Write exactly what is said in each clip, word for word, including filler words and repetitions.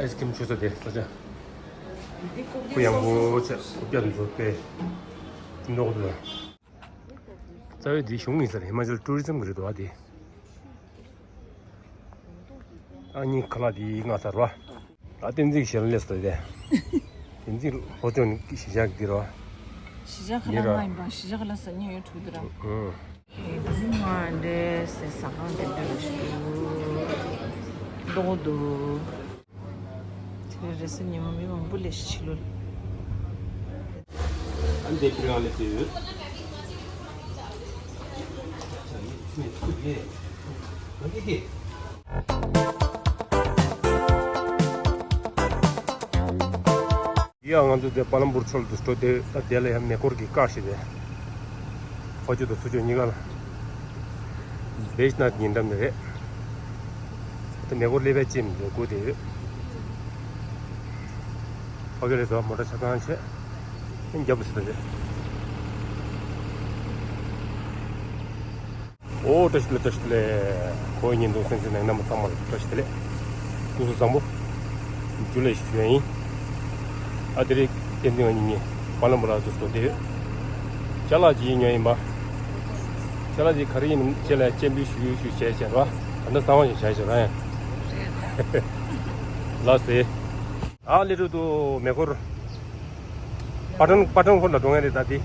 ཨའི་སི་ཀྲིམ་མཆོད་ས་དེ་ས་ཆ། ཁོ་ཡང་པོ་ཆེ་ཀོ་པྱ་འཛོ་པེ་འདོག་དུ་ལ། རྩ་བའི་དེ་གཞུང་ཡིན་ས་རེད། ཧི་མ་ཅལ་ཊུ་རི་ཛམ་གི་རེད་འདུག་ཨ་དེ། ཨ་ནི་ཁ་ལག་དེ་ང་ཚར་བ། ཨ་བསྟན་འཛིན་གྱི་ཞལ་སླེབས་སོང་དེ། བསྟན་འཛིན་ལྷོ་ལྗོངས་ཀྱི་གཞིས་ཆགས་ཀྱི་འདི་རོ། གཞིས་ཆགས་ཁ་ལག་ང་ཡིན་པ། གཞིས་ཆགས་ཁ་ལག་ཟ་སྙིང་ཡོད་ཐུག་དུ་ར། ཨུ། ཨེ་ད་ང་འདྲེ་སེ་ཟ་ཁང་དེ་འདྲ་ཞིག་འདུག་འདུག་དེ་རེ་སེ་ཉི་མ་མི་མང་པོ་ལས་ཤི་ལོ། ཨ་འདི་པི་རང་ལས་དུས། ཡ་ང་ཚོ་དེ་པ་ལམ་པུར་ཕྱོགས་སུ་འགྲོ་དེ། ད་དེ་ལ་ཡང་མེ་འཁོར་གྱི་ཀ་ཞིག་རེད། ཕ་ཆུ་དང་ཚུ་ཆུ་གཉིས་ཀ་ལ། བེ་ཤི་ནཱཐ་ཉེ་འགྲམ་ནས་རེད། ད་མེ་འཁོར་སླེབས་པའི་ལྕེ་མི་འདུག་སྒུག་དེ་ཡོད། ཕ་གི་རེད་དོ། མོ་ཊ་ཆ་ཚང་བྱས། རྒྱབ་ལ་ཕྱིན་པ་རེད། ཨོ་བཀྲ་ཤིས་བདེ་ལེགས། བཀྲ་ཤིས་བདེ་ལེགས། ཁོ་བོའི་ཉིན་ཐོ་གསན་མཁན་རྣམ་པ་ཚང་མ་ལ་བཀྲ་ཤིས་བདེ་ལེགས། སྐུ་གཟུགས་བཟང་པོ། རྒྱུན་ལས་ཞུ་ཡ་ཡིན། ཨ་དེ་རིང་བསྟན་འཛིན་ང་གཉིས་པ་ལམ་པུར་ལ་འདུག་སྟེ། ཅ་ལག་ཅིག་ཉོས་ཡིན་པ། ཅ་ལག་ཅིག་ག་རེ་ཡིན་ཅེས་ལ་སྤྱན་འབུལ་ཞུ་ཞུ་བྱས་བྱས་པ། ད་ལྟ་གསང་བ་ཞིག་བྱས་བྱས་ར་ཡང་། ལགས་སེ། ཨ་ལི་རུ་དུ་མེ་འཁོར། པ་ཊན་པ་ཊན་འཁོར་ལ་འགྲོ་ངེས་རེད་ད་དེ།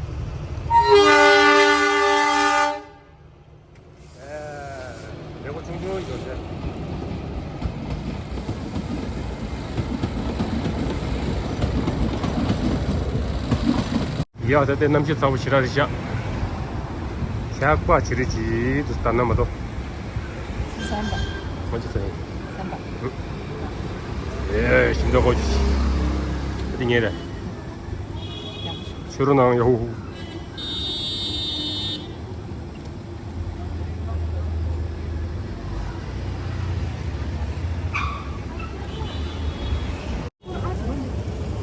ཨེ། མེ་འཁོར་ཆུང་ཆུང་ཡོད་ཟེར། ཡ་ད་ལྟའི་གནམ་གཤིས་ཚ་པོ་ཞེ་དྲག་རེད་ཤག་ཞག་པ་ཇེ་རིང་ཇེ་རིང་དུ་ལྟ་ན་མ་གཏོགས། བསམ་པ། མ་ཅི་ཟེར། བསམ་པ། ཨེ་ཞིམ་འདྲ་གོ་ཅི། ད་དེ་ངས་རེད། ཡག་པོ་བྱུང་། ཆུ་རུ་ནང་ཡོ།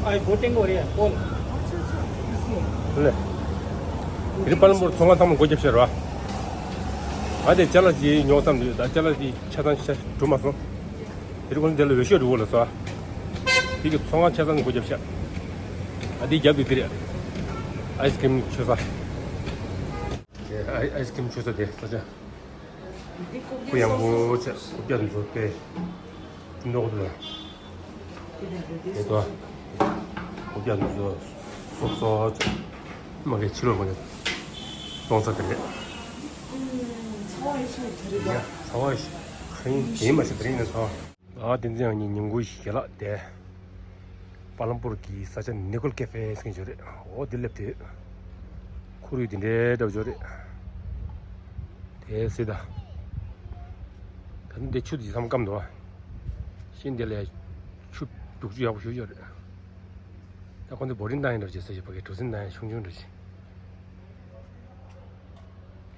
ཨའི་བོ་ཏེང་གོ་རེ་ཡ་ཀོལ། ལེ། དེ་རིང་པ་ལམ་པུར་ཚོང་ཁང་ཚང་མ་སྒོ་བརྒྱབ་ཤར་བ། ཨ་དེ་ཅ་ལག་ཅིག་ཉོ་བསམ་འདུག་ད་ཅ་ལག་དེ་ཆ་ཚང་ཆ་གྲུབ་མ་སོང་། དེ་རིང་ཁོང་ཚོ་དེ་ལ་འོས་ཤོག་འགྲོ་དགོས་ལ་སོ། དེ་གི་ཚོང་ཁང་ཆ་ཚང་སྒོ་བརྒྱབ་ཤར། ཨ་དེ་རྒྱབ་དེ་དེ་རེད། ཨའི་སི་ཀྲིམ་མཆོད་ས། ཨའི་ཨའི་སི་ཀྲིམ་མཆོད་ས་དེ་ས་ཆ། ཁོ་ཡང་པོ་ཆེ་ཀོ་པྱ་འཛོ་པེ་འདོག་དུ་ལ། དེ་དོ། ཀོ་པྱ་འཛོ་སོག་སོག་མ་གི་ཕྱི་ལོགས་མ་གི་གཏོང་ས་དེ་རེད། ཚ་བ་ཡི་ཚ་བ་དེ་རེད་ཡ། ཚ་བ་ཡི་ཁ་ཡིན་དེ་མ་ཤེས་དེ་རིང་ནས་ཚ་བ། ཨ་དེ་འཛིན་ཡང་ཉིན་ཉིན་གུང་ཞིག་ཞལ་ལག་དེ། པ་ལམ་པུར་གྱི་ས་ཆ་ནི་ཀོལ་ཀེ་ཧྥེ་ཟེར་མཁན་ཅིག་རེད། འོ་དེ་སླེབས་དུས། ཁོར་ཡུག་དེ་འདྲའི་འདྲ་པོ་ཅིག་རེད། དེ་སྲིད་ད། ད་ནི་འདི་ཆུ་དེ་མཚམས་སྐམ་འདུག་བ། ཤིང་དེ་ལ་ཆུ་རྒྱུག་ཆུ་ཡག་པོ་ཞུ་ཡོད་རེད། ད་ཁོ་ཚོ་བོ་རིང་བཏང་ཡིན་འདྲ་ཅིག་ཟེར་ཞིག་ཕ་གི་གྲུ་གཟིངས་བཏང་ཡ་ཆུང་ཆུང་འདྲ་ཅིག་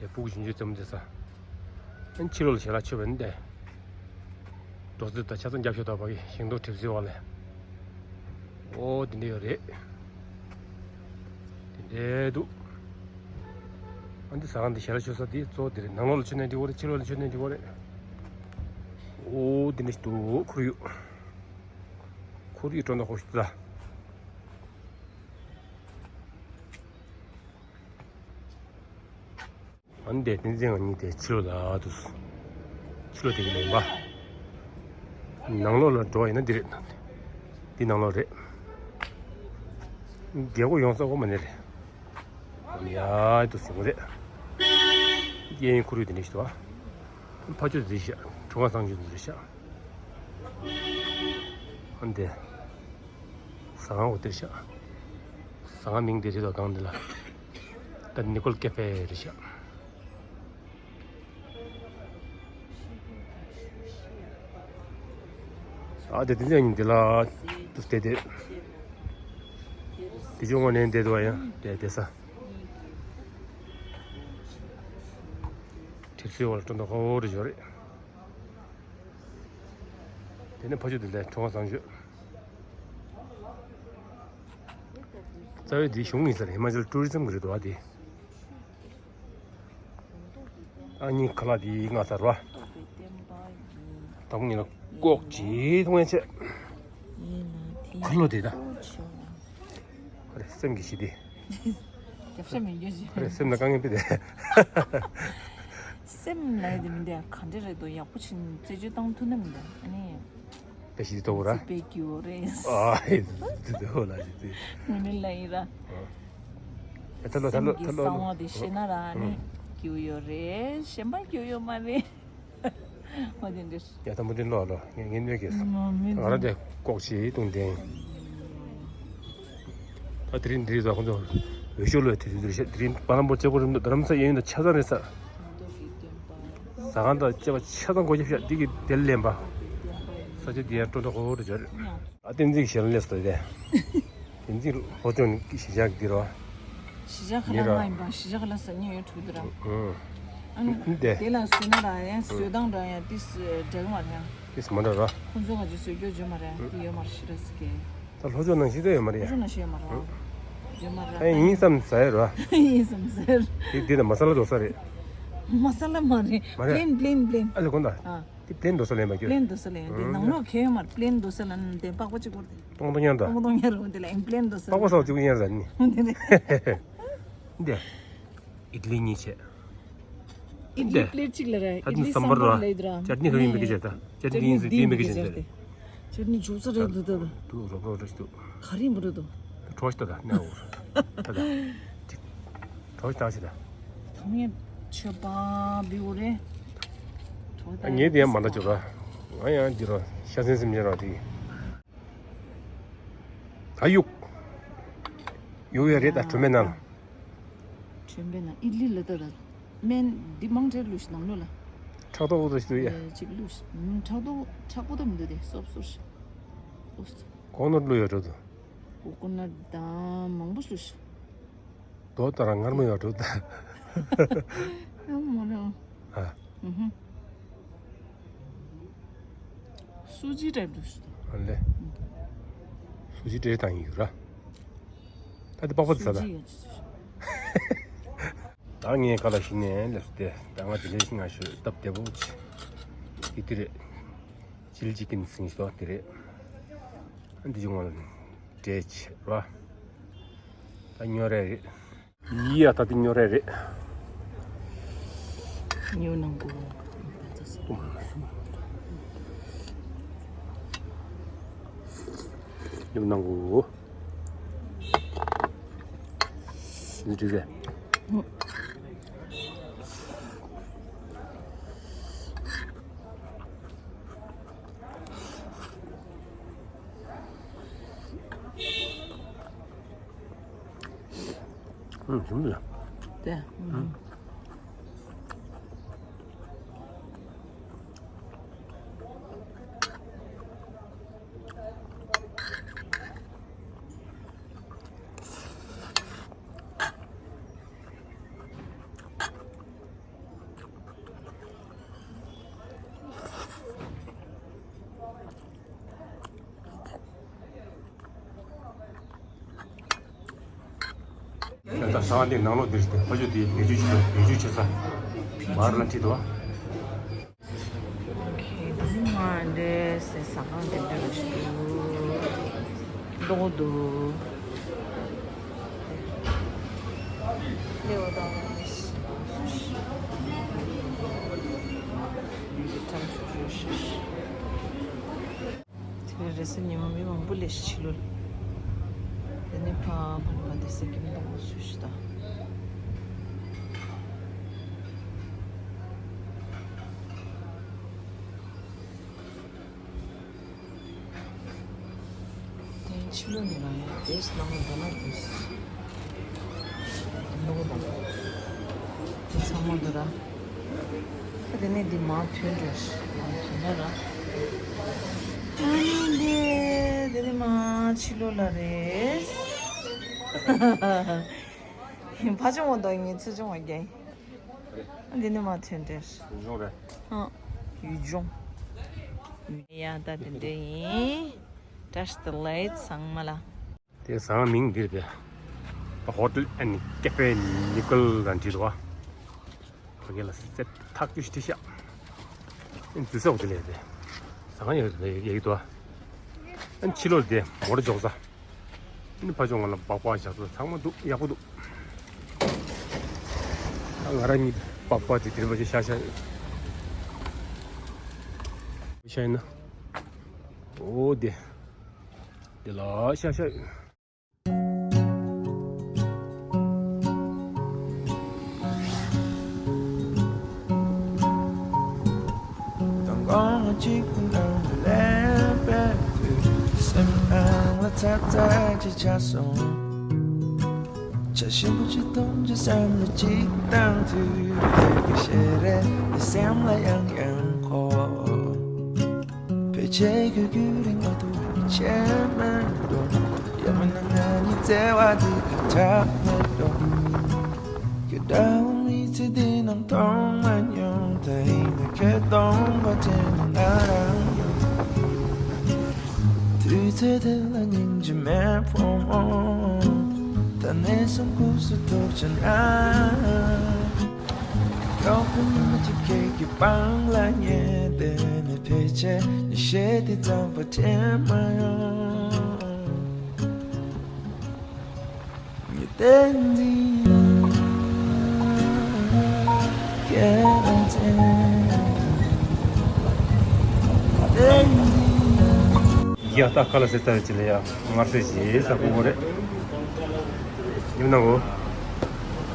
དེ་སྤུ་གུ་ཆུང་ཆུང་རྩེད་མོ་རྩེ་ས། ཨན་ཕྱི་ལོགས་ལ་ཞལ་ལག་མཆོད་པ་ཡིན་ཏེ། རྡོ་རྩེ་དང་ཆ་ཚང་རྒྱབ་ཤོག་དང་བ་གི་ཞིང་སྡོང་གྲིབ་བསིལ་བ་ལས། ཨོ་དེ་འདྲ་ཡོད་རེད། དེ་འདྲ་འདུག་ཨ་འདི་ཟ་ཁང་འདི་ཞལ་ལག་མཆོད་ས་འདི་གཙོ་བོ་འདི་རེད། ནང་ལོགས་ལ་མཆོད་ནས་འགྲིག་གོ་རེད། ཕྱི་ལོགས་ལ་མཆོད་ནས་འགྲིག་གོ་རེད། ཨོ་དེ་འདྲ་ཞིག་འདུག་ཁོར་ཡུག་ཁོར་ཡུག་སྤྲོ་འདོད་ཁོ་ཞིག་འདུག་ད། ཨ་ནི་དེ་བསྟན་འཛིན་ང་གཉིས་དེ་ཕྱི་ལོགས་ལ་འདུག་ཕྱི་ལོགས་དེ་གི་ལེན་པ། ནང་ལོགས་ལ་འགྲོ་བ་ཡིན་ན་འདི་རེད། འདི་ནང་ལོགས་རེད། རྒྱལ་སྒོ་ཡོང་ས་འོ་མ་ནི་རེད། ཨ་ནི་ཡ་འདུག་ཟིན་གོ་རེད། གཡས་གཡོན་ཁོར་ཡུག་དེ་འདྲ་ཞིག་འདུག་ཨ། ཕ་ཆོས་འདི་ཤག་གྲུ་ཁ་སང་ཆོས་འདི་རེད་ཤག་ཨ་ནི་དེ། ཟ་ཁང་འོ་དེར་ཤག་ཟ་ཁང་མིང་དེ་རེད་དོ་གང་དེ་ལ། ད་ནི་ཀོལ་ཀེ་ཧྥེ་རེད་ཤག་ཨ་དེ་དེ་ཚོ་ཡིན་དེ་ལ་དུ་བལྟས་དེ། དེ་ཚོ་དངོས་གནས་བསྡད་འདུག་ཡང་བསྡད་བསྡད་ས། གྲིབ་བསིལ་བ་ལ་སྤྲོ་འདོད་ཁོ་རེ་ཞོ་རེད། དེ་ནས་ཕ་ཆོས་དེ་ལས་གྲོང་བ་བཟང་ཤོས། རྩ་བའི་འདི་གཞུང་ཡིན་ས་རེད། ཧི་མ་ཅལ་ཊུ་རི་ཛམ་གི་རེད་འདུག་ཨ་དེ། ཨ་ནི་ཁ་ལག་དེ་ང་ཚར་བ། དང་ཉིན་ལ་ཀོག་ཅིག་མཐོང་ཡ་ཆེ། ཡིན་ན་དེ་ཁ་ལོ་དེ་ད། གཙོ་བོ་ཆེ་བ། ཁོ་རེ་སེམས་ཀྱི་ཞི་བདེ། རྒྱབ་ཤ་མི་འགྱོད་ཅིག་ཁོ་རེ་སེམས་ལ་དཀའ་ངལ་པི་དེ། སེམས་ལ་ཡི་དེ་མི་འདུག་ག་འདྲ་རེད་འདུག་ཡག་པོ་ཕྱིན་རྩད་གཅོད་བཏང་ཐུབ་ན་མི་འདུག་ཨ་ནི། དེ་ཞི་བདེ་ཐོབ་ར། རྩིས་པའི་སྐྱིད་པོ་རེད། ཨ་ཧེ་དེ་དེ་ཧོ་ལ་ཞི་བདེ། ངོ་མི་ལ་ཡིན་ར། ཨ་ཐ་ལོ་ཐ་ལོ་སེམས་ཀྱི་ཐ་ལོ་གསང་བ་དེ་ཤེས་ན་ར་ཨ་ནི་སྐྱིད་པོ་ཡོད་རེད། གཞན་པ་སྐྱིད་པོ་ཡོད་མ་རེད། ཨོ་དེ་འདྲ། ཡ་དང་པོ་འདི་ལོག་ལོ་ངས་ངས་ཉོས་ཀྱི་སོང་། ང་རང་དེ་ལྐོག་ཆེ་བཏུང་དེ། ད་དེ་རིང་འདི་རིང་ཟ་ཁོང་ཚོ་འོས་ཤོག་ལོས་དེ་དུས་དེ་རིང་བར་ལམ་པོ་ལྕགས་པོ་རིམ་དུ་རྡ་རམ་ས་གཡས་གཡོན་དུ་ཆ་ཚང་རེད་ས། ཟ་ཁང་དང་བཅས་པ་ཆ་ཚང་སྒོ་རྒྱབ་ཤག་འདི་གི་དེར་ལེན་པ། ས་ཆ་འདི་ཡང་སྤྲོ་འདྲ་ཧོ་ཧོ་འདྲ་བྱོས་རེད། ཨ་བསྟན་འཛིན་གྱི་ཞལ་ལས་སོ་དེ། བསྟན་འཛིན་ལྷོ་ཕྱོགས་ནས་གཞིས་ཆགས་འདི་རོ། གཞིས་ཆགས་ཁ་ལག་ང་ཡིན་པ་གཞིས་ཆགས་ཁ་ལག་ཟ་མཁན་ཡོད་ཐུག་དུ་ར། ཨ་ནི་དེ་ལ་བཟོས་ན་ར་ཡང་བཟོས་སྟངས་ར་ཡང་ཏིས་འདྲ་གི་མ་རེད་ཡང་། ཏིས་མ་འདྲ་ར། ཁོང་ཚོ་ག་ཅིག་བཟོས་རྒྱུ་བརྗོད་མ་རེད་ཡང་ཏི་ཡོད་མ་རེད་ཤི་ར་སི་ཀེ། ད་ལྷོ་ཕྱོགས་ནང་བཞིན་ད་ཡོད་མ་རེད་ཡང་། ལྷོ་ཕྱོགས་ནང་བཞིན་ཡོད་མ་རེད་ཡང་། ཡོད་མ་རེད། ཨ་ཡིན་བསམ་ཟ་ཡ་ར། ཡིན་བསམ་ཟ་ཡ་ར། དེ་དེ་ད་མ་ས་ལ་འགྲོ་ས་རེད། མ་ས་ལ་མ་རེད། མ་རེད། པི་ལེན་པི་ལེན་པི་ལེན། ཨ་ལེ་དགོངས་དག་ཨ། དེ་པི་ལེན་འགྲོ་ས་ལེན་མ་ཁྱོད། པི་ལེན་འགྲོ་ས་ལེན་དེ་ནང་ལོགས་ཁྱོད་ཡོད་མ་རེད། པི་ལེན་འགྲོ་ས་ལ་ནི་དེ་པགས་པ་གཅིག་པོ་རེད། སྟོང་སྟོང་ཉར་ད། སྟོང་སྟོང་ཉར་རུང་དེ་ལ་ཨེམ་པི་ལེན་འགྲོ་ས་པགས་པ་ལེན། སོགས་གཅིག་པོ་ཉར་ཟ་ནི། འདི་རེད། འདི། ཨིད་ལི་གཉིས་བྱས། ཨིད་ལི་པི་ལེཊ་གཅིག་ལ་ར། ད་ཨིད་ལི་སམ་བར་ར། ལ་ཡིད་ར། ཅར་ནི་ག་ཡིན་མི་གི་བྱས་ད། ཅར་ནི་ཡིན་ཟེར་ཡིན་མི་གི་བྱས་ད། ཅར་ནི་འཇུག་ས་རེད་འདུག་ད། འདུག་རོགས་རོགས་རེད་འདུག་ག་རེ་ཡིན་པ་རེད་འདུག་གྲོགས་ཤིག་ད་ད་ནའོ། ད་ད། གྲོགས་ཤིག་ད་ཤི་ད། ད་ངས་ཆོས་པ་བི་འོ་རེད། གྲོགས་ད་ངས་དེ་ཡང་མ་འདྲ་བྱོས་ར། ང་ཡང་འདི་ར་ཤ་ཚན་སེམས་ཅན་ར་དེ། ད་གཡུག་ཡུག་ཡ་རེད་ད་གྲོ་མའི་ནང་། གྲོ་མའི་ནང་ཨིད་ལི་ལ་ད་ད། སྨན་འདི་མང་དྲགས་བླུགས་ཤིག་ནང་ལོགས་ལ། ཕྲག་དོག་འུ་ཚོ་ཞིག་ཏུ་ཡ། ཨེ་གཅིག་བླུགས་ཤིག་ཕྲག་དོག་ཕྲག་པོ་ད་མི་འདུག་དེ་སོབ་སོབ་ཤིག་ཨོ་སི། གོ་ནོར་བླུགས་ཡོད་འགྲོ་འདུག་གོ་ནོར་ད་མང་པོ་བླུགས་ཤིག་རྡོ་ལྟར་ངར་མོ་ཡོད་འགྲོ་འདུག་ཨ་མོ་རང་། ཨ། ཧུ་ཧུ། སུ་ཇི་འདྲ་འདུག་ཨ་ལེ། སུ་ཇི་འདྲ་དང་ཡོད་ར། ད་དེ་པགས་པ་དེ་ཟ་ད། སུ་ཇི་ཡོད་ཅི་ཟེར། ད་ངས་ག་ལ་ཤི་ནས་ལབ་སྟེ་ད་ང་དེ་ལས་ཤི་ང་ཤོད་སྟབས་བདེ་པོ་ཅི། དེ་དེ་རེད། ཇིལ་ཅི་ཀིན་སིང་ཞོ་དེ་རེད། ཨ་འདི་ཅུང་བ་ལ་འདྲེས་ཆེ་ར། ད་ཉོ་རེ་རེད། ཡིས་ཡ་ད་དེ་ཉོ་རེ་རེད། ཉོ་ནང་གོ། ཉོ་ནང་གོ། འདི་འདྲ་ཟེ། ཨུམ། ཞིམ་ལ། དེ། ཨུམ། ད་ཟ་བ་འདི་ནང་ལོགས་འདིར་ཕ་ཆུ་དེ་བེད་སྤྱོད་བྱེད་བེད་སྤྱོད་བྱེད་ས་མར་ལ་ཁྲིད་དོ། ཁེ་ཟི་མ་འདྲེ་སེ་ཟ་ཁང་དེ་འདྲ་ཞིག་འདུག་ལོག་འདུག་ལེའོ་དང་། དེ་རེས་ཉི་མ་མི་མང་པོ་ལས་ཕྱི་ལོ། དེ་ནས་ཕ་ཕ་ནི་མ་དེ་ས་ཀྱི་མི་མང་པོ་སུ་ཞིག་དང་། དེ་ཕྱི་ལོ་ནས་རང་ཡང་དེས་ནང་ལ་འགྲོ་ན་དེས། ནོར་བ། དེ་ཚང་མ་འདུག་ར། ད་དེ་ནས་འདི་མར་ཐོན་འགྲོ་ཞིག་མར་ཐོན་ན་ར། ཨ་ནི་འདི་དེ་ནས་མར་ཕྱི་ལོགས་ལ་རེད། ཕ་ཆུང་བ་དང་ངའི་ཆུང་ཆུང་བ་རྒྱན། འདི་ནས་མར་ཐོན་འགྲོ་ཞིག་ཡུལ་ལྗོངས་རེད། ཨ། ཡུལ་ལྗོངས། ཡ་ད་དེ་འདྲ་ཡིན། བཀྲ་ཤིས་བདེ་ལེགས་ཚང་མ་ལ། དེ་ཟ་ཁང་མིང་འདིར་དེ། Hotel and Cafe Nicole ལ་འབྲི་རོ། ཕ་གི་ལ་སེ་ཐག་ཆོད་ཞིག་བྲིས་ཤག་འཛུལ་ས་འོ་དེ་ལས་དེ། ཟ་ཁང་ཡག་ཡག་གི་འདུག་ཨ། ཨ་ཕྱི་ལོགས་དེ་མོ་ཊ་འཇོག་ས། ཨ་ནི་ཕ་ཕྱོགས་ང་ལ་སྦག་སྦག་བཞག་ས་ཚང་མ་འདུག་ཡག་པོ་འདུག་ཨ་ང་རང་གཉིས་སྦག་སྦག་དེ་དེར་བ་ཅིག་ཤ་ཤ་ཡོད། ཤ་ཡིན་ན། ཨོ་དེ། དེ་ལ་ཤ་ཤ་ཡོད། དང་གང་གཅིག་ཏུ་ནང་ལས་པའི་དུས། སེམས་ནང་ལ་ཚ་ཚ་ཅིག་ཆགས་སོང་། བྱ་ཞིམ་པོ་ཅིག་འཐུང་ཅིག་བསམ་བློ་ཅིག་བཏང་དུས། དེ་གི་ཤེས་རེ་ནི་སེམས་ལ་ཡང་ཡང་འཁོར། ཕལ་ཆེར་ཁྱོད་རྒྱུན་རིང་ང་ཐུག་ཆད་མེད་འགྲོ། ཡང་མིན་ན་ང་གཉིས་བརྩེ་བ་འདི་གི་མཐའ་མེད་འགྲོ། ཁྱོད་འདྲ་བོ་མི་ཚེ་འདི་ནང་མཐོང་མ་མྱོང་། ད་ཡིན་ན་ཁྱོད་སྟོང་པ་དྲན་ན་ང་རང་ཡོད། དུས་ཚོད་དེ་ལ་སྙིང་རྗེ་མེད་ཕོ་མོ། ད་ནས་བཟུང་སྐུ་གཟུགས་ཐུག་ཆ་ན། ཡོག་པོ་ཉི་མ་གཅིག་ཁྱེད་ཀྱི་པང་ལ་ཉལ་བསྡད་ནས། ཕལ་ཆེར་ཉི་ཤེལ་དེ་ཙམ་པ་དྲན་མ་ཡོང་། ཉི་ཟླ་འདི་ན་ཁྱེད་རང་དྲན། ཉི་ཟླ་འདི་ན། ཡ་ད་ཁ་ལག་ཟས་ཚར་བའི་རྗེས་ལ་ཡ་མངར་ཟས་ཞིག་ཟ་དགོས་རེད། ཡིན་ནམ་གོ།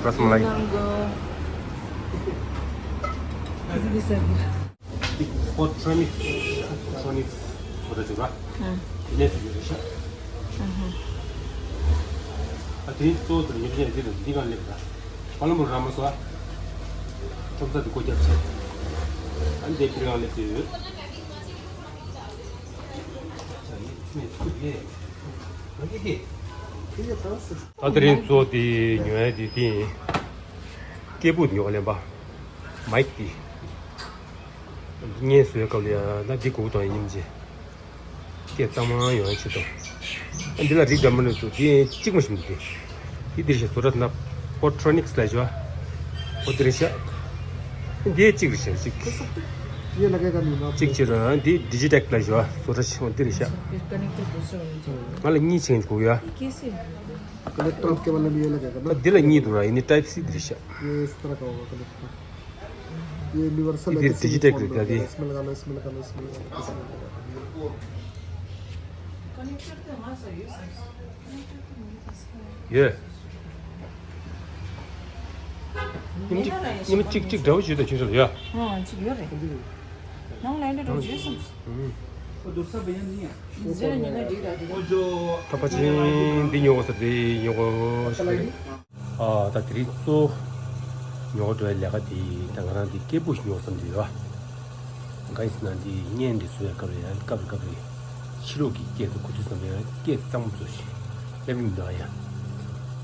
ར་སི་མ་ལའི། འདི་ཀོ་ཊོ་ནིག་ཀོ་ཊོ་ནིག་སོ་ཌ་ཅིག་ར། ཨ། དེ་ནས་བཟོ་རྒྱུ་རེད་ཤག་ཨ་ཧ། ཨ་དེ་རིང་གཙོ་བོ་དེ་ཉོ་ཆ་ཡང་དེ་རེད། འདི་གང་སླེབས་ར། པ་ལམ་པུར་ར་མ་སོ་ཨ། ཁྲོམ་ས་དེ་སྒོ་རྒྱབ་བྱས། ཨ་འདི་པིར་གང་སླེབས་དུས། ཨ་དེ་རིང་གཙོ་བོ་དེ་ཉོ་ཡ་དེ་དེ་ཡིན། སྐད་སྦུག་ཉོ་ལེན་པ། མའིག་དེ། བརྙན་བཟོ་བའི་སྐབས་ལ་ཡང་ན་འདི་དགོས་དང་ཡིན་གྱི། སྐད་གཙང་མ་ཡོང་ཡ་ཆེད་དུ། འདི་ལ་རིགས་འདྲ་མི་འདྲ་འདུག་འདི་གཅིག་མ་ཞིམ་འདུག་འདི་འདིར་ཞིག་བཟོ་གྲྭ་ན་ཀོ་ཊོ་ནིག་སི་ལ་ཞོ། འོ་འདིར་ཤ། འདི་གཅིག་རེད་ཤ་གཅིག ये लगेगा नहीं ना आपको? གཅིག་ཕྱིར་འདི་ཌི་ཇི་ཊེག་ལ་ཞོ་བཟོ་གྲྭ་ཞིག་འོ་འདིར་ཤ། फिर कनेक्टर दूसरा होना चाहिए। ང་ལ་གཉིས་ཆེན་དགོས་ཡ། ये कैसे है? कनेक्टर आपके वाले में ये लगेगा ना? འདི་ལ་གཉིས་འདུག་ར་ཡིན་ནི་ཊའིབ་སི་འདིར་ཤ། ये इस तरह का होगा कनेक्टर। ये यूनिवर्सल है, འདིར་ཌི་ཇི་ཊེག་འདུག་ད་འདི། इसमें लगा लो, इसमें लगा लो, इसमें लगा लो, इसमें लगा लो। ཡོད། ཉིན་གཅིག་ཉིན་གཅིག་གཅིག་འདྲ་བོ་བྱོས་དང་བྱོས་སོང་ཡ། ཨང་གཅིག་ཡོད་རེད། ནང་ལ་འདྲ་འགྲོ་བྱོས་སོང་། ཨང་། ད་ཕ་ཆེན་འདི་ཉོ་དགོས་ཟེར་དེ་ཉོ་དགོས་ཟེར། ཨ་ད་དེ་རིང་གཙོ་བོ་ཉོ་དགོས་འགྲོ་བའི་ལས་ཀ་དེ་ད་ང་རང་དེ་སྐད་སྦུག་ཞིག་ཉོ་བསམ་འདུག་ཡ། གང་ཡིན་ཟེར་ན་འདི་བརྙན་འདི་བཟོ་བའི་སྐབས་ལ་ཡང་སྐབས་རེ་སྐབས་རེ་ཕྱི་ལོགས་ཀྱི་སྐད་དང་གོ་དུས་ཙམ་པ་ཡང་སྐད་གཙང་མོ་བཟོ་ཞིང་སླེབས་ཀྱི་མི་འདུག་ཨ་ཡ།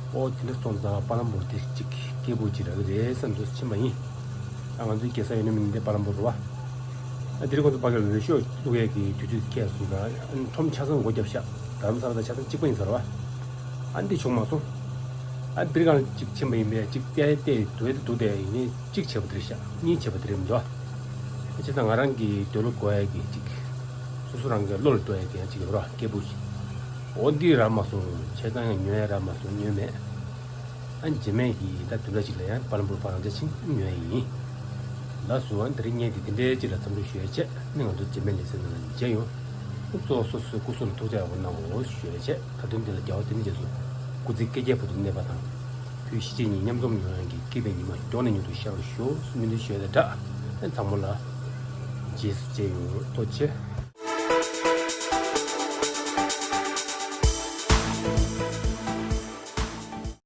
ཨོ་དེ་འདྲ་སོང་ཙང་པ་ལམ་པོར་དེ་གཅིག་སྐད་སྦུག་ཅིག་རག་གི་རེད་བསམ་དུ་ཕྱིན་པ་ཡིན། ཨ་ང་ཚོའི་རྒྱལ་ས་ཡོད་ན་མིན་འདི་པ་ལམ་པོར་རེད་བ། ཨ་དེ་རིང་ཁོང་ཚོ་ཕ་གིར་འོས་ཤོག་བླུག་ཡས་ཀྱི་དུས་ཚོད་ཁེལ་སོང་ཙང་ཨ་ཁྲོམ་ཆ་ཚང་སྒོ་བརྒྱབ་ཤག་རྡ་རམ་ས་ལ་དང་ཆ་ཚང་གཅིག་པ་ཡིན་ས་རེད་བ། ཨ་འདི་བྱུང་མ་སོང་། ཨ་འདིར་གང་གཅིག་ཕྱིན་པ་ཡིན་པས་གཅིག་བལྟས་བལྟས་འདུག་བལྟས་འདུག་བལྟས་ཡིན་ནའི་གཅིག་བྱས་པ་དེ་རེད་ཤག་གཉིས་བྱས་པ་དེ་རེད་མི་འདུག་ཨ་བྱས་ཙང་ང་རང་གི་འདོད་བློ་འགྲོ་ཡ་གི་གཅིག་སོ་སོ་རང་གི་བློ་ལ་འགྲོ་ཡ་གི་ཡང་གཅིག་ཡོད་ར་སྐད་སྦུག་ཅིག་འོ་འདི་རག་མ་སོང་། བྱས་ཙང་ཡང་ཉོ་ཡ་རག་མ་སོང་། ཉོས་མེད། ཨ་རྗེས་མའི་གི་ད་དུས་ལ་ཅིག་ལ་ཡང་པ་ལམ་པུར་ཕར་རང་འཇགས་ཕྱིན་ཉོ་ཡ་ཡིན། ལགས་སོ། ཨ་འདི་རིང་བརྙན་འདི་འདི་འདྲའི་ཅིག་ལ་མཚམས་འཇོག་ཞུ་ཡ་བྱས། ཨ་ནི་ང་ཚོ་རྗེས་མའི་ལེ་ཚན་ནང་ལ་མཇལ་ཡོང་། ཨ་གཙོ་བོ་སོ་སོའི་སྐུ་གཟུགས་ལ་ཐུགས་ཅག་ཡག་པོ་གནང་རོགས་ཞུ་ཡ་བྱས། ད་དུང་འདི་ལ་རྒྱལ་བ་དེ་ནས་རྗེས་སུ་སྐུ་ཚེ་བསྐལ་བརྒྱའི་བར་དུ་གནས་པ་དང་། བོད་གཞིས་བྱེས་གཉིས་མཉམ་འཛོམས་ཡོང་ཡ་གི་སྐྱིད་པའི་ཉི་མ་མགྱོགས་ནས་མྱུར་དུ་ཤར་བར་ཤོག་སྨོན་འདུན་ཞུ་ཡ་དང་སྦྲགས། ཨ་ཚང་མ་ལ་རྗེས་སུ་མཇལ་ཡོང་། ཐུགས་རྗེ་ཆེ།